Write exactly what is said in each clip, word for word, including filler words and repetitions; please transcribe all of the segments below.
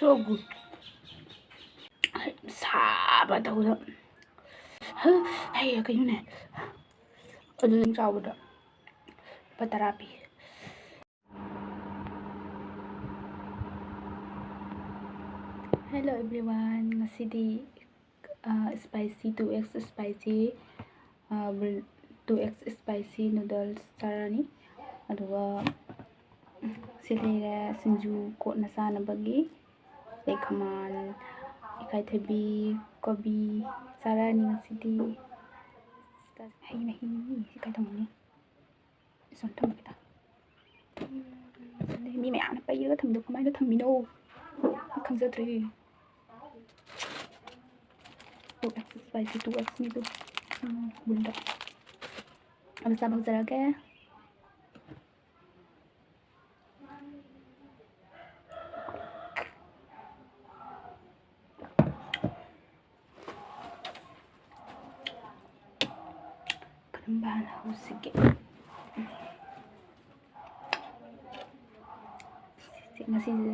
So good. ꯁꯥꯕ ꯇꯧꯕꯗ꯫ ꯍꯩ, ꯀꯩꯅꯣꯅꯦ, ꯑꯗꯨ ꯆꯥꯎꯕꯗ ꯂꯨꯄꯥ ꯇꯔꯥ ꯄꯤ꯫ Hello everyone, ꯉꯁꯤꯗꯤ, ꯑ, spicy, two X spicy, ꯑ, ꯕ꯭ꯔ-, two X spicy noodles ꯆꯥꯔꯅꯤ꯫ ꯑꯗꯨꯒ ꯁꯤ ꯂꯩꯔꯦ ꯁꯤꯡꯖꯨ ꯀꯣꯠꯅ ꯆꯥꯅꯕꯒꯤ꯫ ꯑꯗꯩ ꯈꯥꯃꯦꯟ, ꯏꯀꯥꯏꯊꯕꯤ, ꯀꯣꯕꯤ ꯆꯥꯔꯛꯑꯅꯤ ꯉꯁꯤꯗꯤ꯫ ꯍꯩ ꯃꯍꯤ ꯁꯤ ꯀꯥꯏ ꯊꯝꯃꯨꯅꯤ? ꯏꯁꯣꯟ ꯊꯝꯃꯒꯦꯗ꯫ ꯑꯗꯩ ꯃꯤ ꯃꯌꯥꯝꯅ ꯄꯩꯔꯒ ꯊꯝꯃꯤꯗꯣ ꯀꯃꯥꯏꯅ ꯊꯝꯃꯤꯅꯣ? ꯑꯩ ꯈꯪꯖꯗ꯭ꯔꯦ꯫ Two X spicy, two X ꯅꯤꯗꯨ꯫ ꯎꯝ, ꯕꯨꯟꯗ꯫ ꯑꯗꯨ ꯆꯥꯕ ꯍꯧꯖꯔꯒꯦ꯫ ꯀꯔꯝꯕ ꯍꯥꯟꯅ ꯍꯧꯁꯤꯒꯦ? ꯁꯤꯁꯦ ꯉꯁꯤꯁꯦ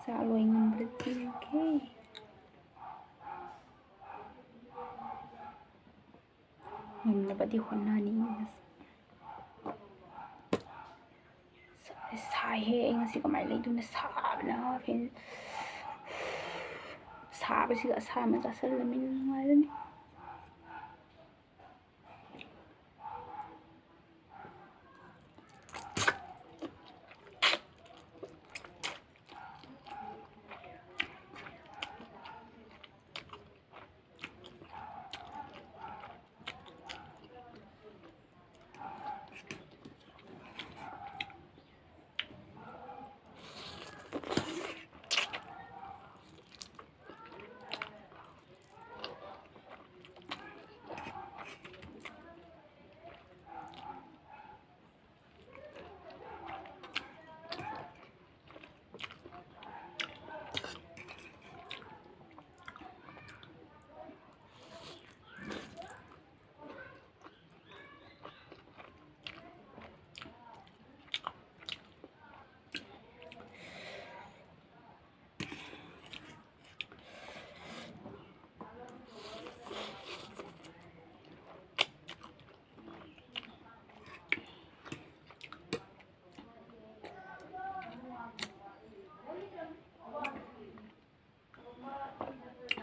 ꯆꯥꯛ ꯂꯣꯏ ꯉꯝꯕ꯭ꯔꯥ ꯌꯦꯡꯒꯦ꯫ ꯉꯝꯅꯕꯗꯤ ꯍꯣꯠꯅꯅꯤ꯫ ꯁꯥꯏꯍꯦ, ꯑꯩ ꯉꯁꯤ ꯀꯃꯥꯏꯅ ꯂꯩꯗꯣꯏꯅꯣ? ꯁꯥꯕꯅ ꯐꯦꯟ, ꯁꯥꯕꯁꯤꯒ ꯑꯁꯥꯕ ꯆꯥꯁꯤꯜꯂꯃꯤꯅ ꯅꯨꯡꯉꯥꯏꯔꯅꯤ꯫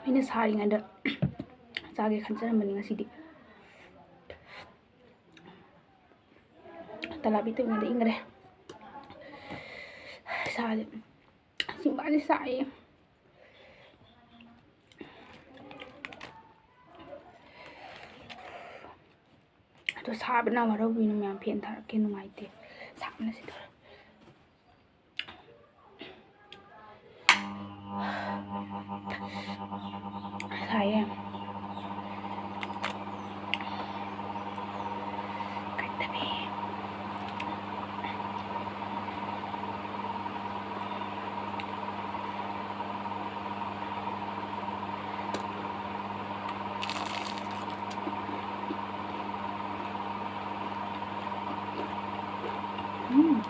ꯑꯩꯅ ꯁꯥꯔꯤꯉꯩꯗ ꯆꯥꯒꯦ ꯈꯟꯖꯔꯝꯕꯅꯤ ꯉꯁꯤꯗꯤ꯫ ꯇꯂꯥꯕꯤ ꯇꯧꯔꯤꯉꯩꯗ ꯏꯪꯈ꯭ꯔꯦ꯫ ꯏꯁꯥꯁꯦ ꯆꯤꯡꯕꯥꯟꯁꯦ ꯁꯥꯏꯌꯦ꯫ ꯑꯗꯣ ꯁꯥꯕꯅ ꯋꯥꯔꯧꯕꯤꯅꯨ ꯃꯌꯥꯝ, ꯐꯦꯟ ꯊꯥꯔꯛꯀꯦ, ꯅꯨꯡꯉꯥꯏꯇꯦ ꯁꯥꯕꯅ ꯁꯤꯗꯣꯔꯦ꯫ ꯁꯥꯏꯌꯦ꯫ ꯀꯠꯇꯕꯤ꯫ ꯎꯝ꯫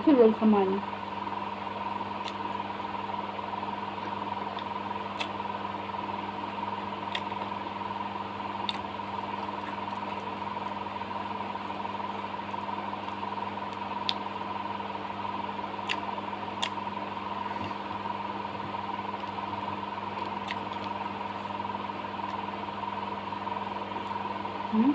ꯁꯤ ꯂꯣꯏ ꯁꯃꯥꯏꯅ꯫ ꯎꯝ꯫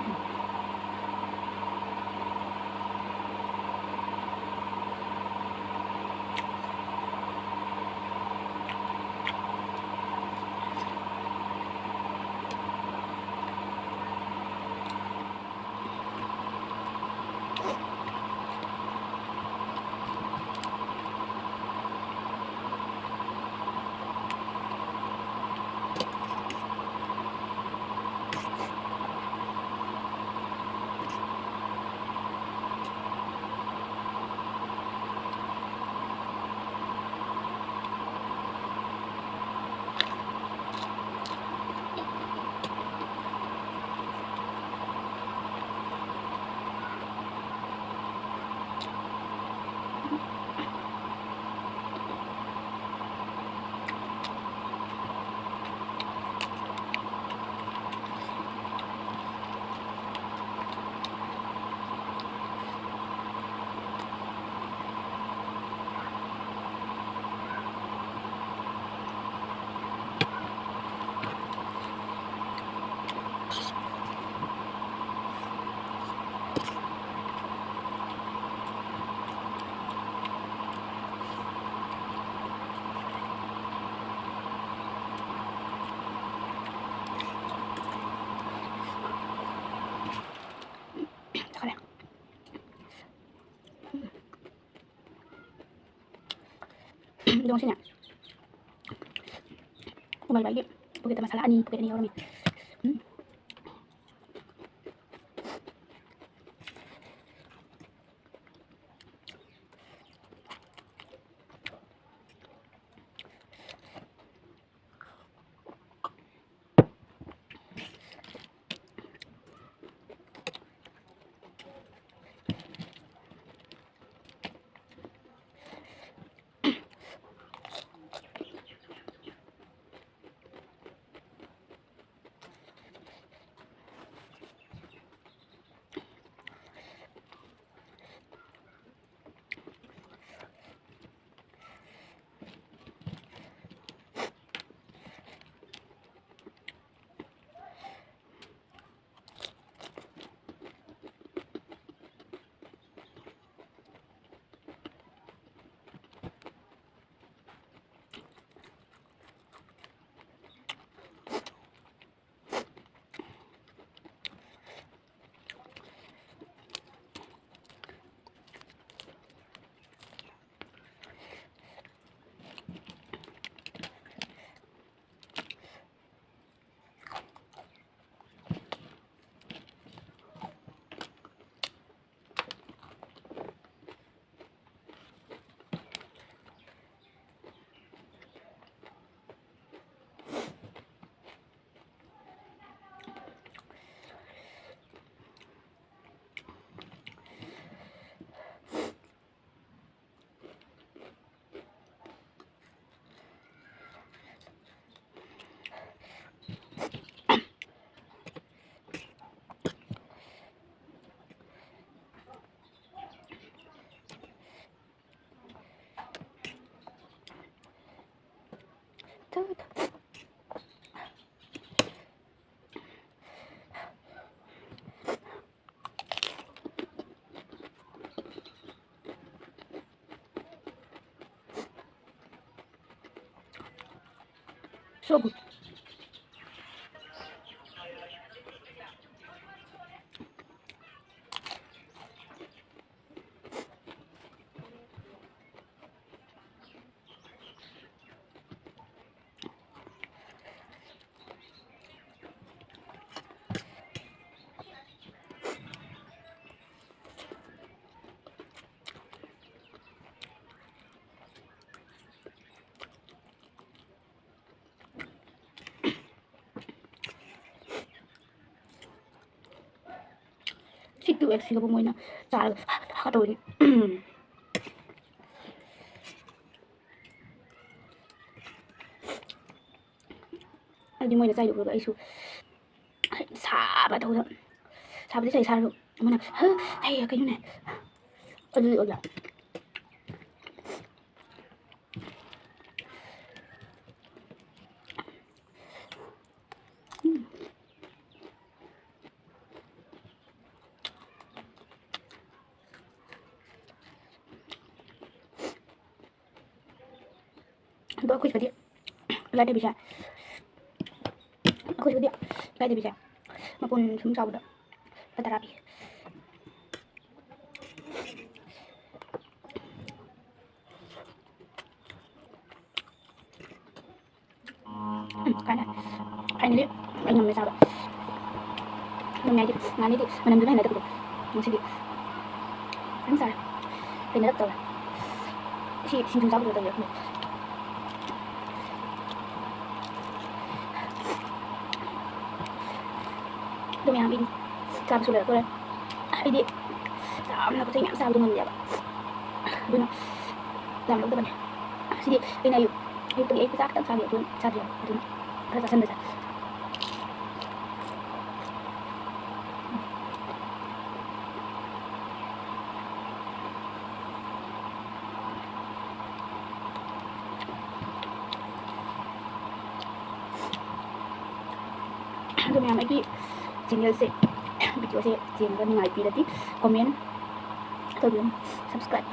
ꯌꯦꯡꯉꯨꯁꯤꯅꯦ꯫ ꯄꯨꯡ ꯃꯔꯤ ꯃꯔꯤꯒꯤ ꯄꯣꯀꯦꯠꯇ ꯃꯁꯥꯂꯥ ꯑꯅꯤ, ꯄꯣꯀꯦꯠ ꯑꯅꯤ ꯌꯥꯎꯔꯝꯃꯤ꯫ ꯎꯝ꯫ So good. ꯑꯗꯨ ꯑꯦꯛꯁꯤꯒꯕꯨ ꯃꯣꯏꯅ ꯆꯥꯔꯒ ꯍꯥ ꯇꯧꯔꯤꯅꯤ꯫ ꯑꯗꯨꯗꯤ ꯃꯣꯏꯅ ꯆꯥꯏꯗꯣ ꯎꯔꯒ ꯑꯩꯁꯨ ꯁꯥꯕ ꯇꯧꯗ, ꯁꯥꯕꯗꯤ ꯁꯥꯏ ꯁꯥꯔꯁꯨ ꯑꯃꯅ ꯍ ꯍꯩ ꯀꯩꯅꯣꯅꯦ ꯑꯗꯨꯗꯤ ꯑꯣꯏꯕ꯫ ꯑꯗꯣ ꯑꯩꯈꯣꯏ ꯁꯤꯗꯗꯤ ꯏꯀꯥꯏꯗꯕꯤꯁꯦ, ꯑꯩꯈꯣꯏ ꯁꯤꯗꯗꯤ ꯏꯀꯥꯏꯗꯕꯤꯁꯦ ꯃꯄꯨꯟ ꯁꯨꯝ ꯆꯥꯎꯕꯗ ꯂꯨꯄꯥ ꯇꯔꯥ ꯄꯤ꯫ ꯎꯝ, ꯀꯥꯏꯅ ꯐꯥꯏꯅꯂꯤ ꯑꯩ ꯉꯝꯃꯦ ꯆꯥꯕ꯫ ꯉꯝꯃꯦ ꯍꯥꯏꯗꯤ ꯉꯥꯅꯤꯗꯤ ꯃꯅꯝꯗꯨꯅ ꯍꯩꯅꯗꯕꯗꯣ꯫ ꯉꯁꯤꯗꯤ ꯑꯗꯨꯝ ꯆꯥꯔꯦ꯫ ꯍꯩꯅꯔꯛꯇꯕ꯫ ꯁꯤ ꯁꯤꯡꯖꯨ ꯆꯥꯕꯗꯣ ꯇꯧꯋꯦ ꯑꯩꯈꯣꯏ꯫ ꯑꯗꯨ ꯃꯌꯥꯝ ꯑꯩꯗꯤ ꯆꯥꯕꯁꯨ ꯂꯣꯏꯔꯛꯇꯣꯔꯦ꯫ ꯑꯩꯗꯤ ꯌꯥꯝꯅ ꯄꯣꯠ ꯆꯩ ꯃꯌꯥꯝ ꯆꯥꯕꯗꯣ ꯉꯝꯗꯦꯕ꯫ ꯑꯗꯨꯅ ꯌꯥꯝ ꯂꯧꯗꯕꯅꯦ꯫ ꯁꯤꯗꯤ ꯑꯩꯅ ꯑꯌꯨꯛ, ꯑꯌꯨꯛꯇꯒꯤ ꯑꯩ ꯆꯥꯛ ꯈꯤꯇꯪ ꯆꯥꯕꯤ ꯑꯗꯨꯝ ꯆꯥꯗ꯭ꯔꯦꯕ꯫ ꯑꯗꯨꯅ ꯈꯔ ꯆꯥꯁꯟꯕꯁꯦ꯫ ꯑꯗꯣ ꯃꯌꯥꯝ ꯑꯩꯒꯤ ꯆꯦꯅꯦꯜꯁꯦ, ꯚꯤꯗꯤꯑꯣꯁꯦ ꯌꯦꯡꯉꯒ ꯅꯨꯡꯉꯥꯏꯕꯤꯔꯗꯤ comment ꯇꯧꯕꯤꯌꯨ, subscribe꯫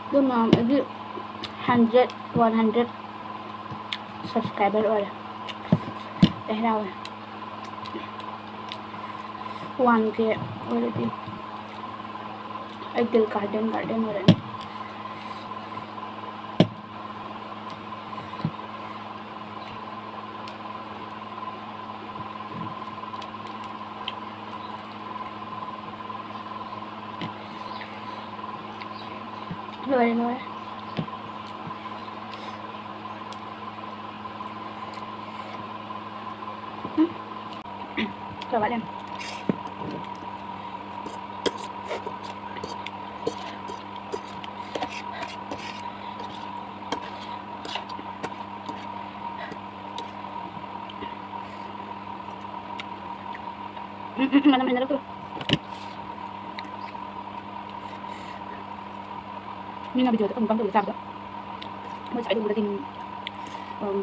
ꯑꯗꯨ ꯃꯌꯥꯝ ꯑꯩꯗꯤ ꯍꯟꯗ꯭ꯔꯦꯠ, ꯋꯥꯟ ꯍꯟꯗ꯭ꯔꯦꯠ subscriber ꯑꯣꯏꯔꯦ꯫ ꯑꯩ ꯍꯔꯥꯎꯋꯦ꯫ ꯋꯥꯟ ꯀꯦ ꯑꯣꯏꯔꯗꯤ ꯑꯩ ꯗꯤꯜ ꯒꯥꯔꯗꯦꯟ ꯒꯥꯔꯗꯦꯟ ꯑꯣꯏꯔꯅꯤ꯫ ꯂꯣꯏꯔꯦ, ꯂꯣꯏꯔꯦ꯫ ꯎꯝ꯫ ꯈꯔ ꯋꯥꯠꯂꯤ꯫ ꯎꯝ, ꯎꯝ, ꯎꯝ, ꯃꯅꯝ ꯍꯩꯅꯔꯛꯇ꯭ꯔꯦ꯫ ꯃꯤꯅ video ꯗ ꯀꯔꯝ ꯀꯔꯝ ꯇꯧꯔꯒ ꯆꯥꯕꯗꯣ ꯃꯣꯏ ꯁ꯭ꯋꯥꯏꯗ ꯎꯕꯗꯗꯤ, ꯎꯝ,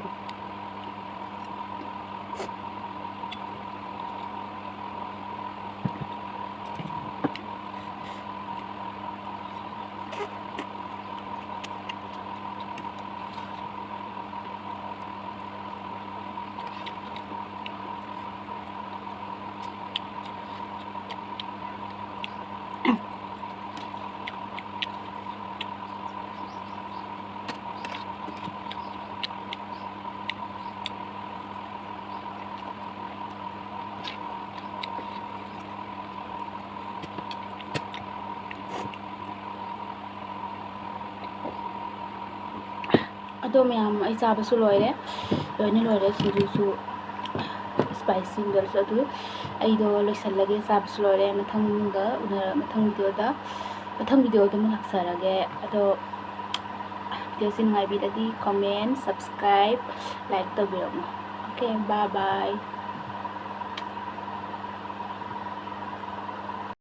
ꯑꯗꯣ ꯃꯌꯥꯝ, ꯑꯩ ꯆꯥꯕꯁꯨ ꯂꯣꯏꯔꯦ, ꯂꯣꯏꯅ ꯂꯣꯏꯔꯦ꯫ ꯁꯤꯡꯖꯨꯁꯨ, spicy noodles ꯁꯨ꯫ ꯑꯗꯨ ꯑꯩꯗꯣ ꯂꯣꯏꯁꯜꯂꯒꯦ, ꯆꯥꯕꯁꯨ ꯂꯣꯏꯔꯦ꯫ ꯃꯊꯪꯗ ꯎꯅ-, ꯃꯊꯪ video ꯗ, ꯃꯊꯪ video ꯗ ꯑꯃꯨꯛ ꯂꯥꯛꯆꯔꯒꯦ꯫ ꯑꯗꯣ video ꯁꯤ ꯅꯨꯡꯉꯥꯏꯕꯤꯔꯗꯤ comment, subscribe, like ꯇꯧꯕꯤꯔꯝꯃꯣ꯫ Okay, bye bye꯫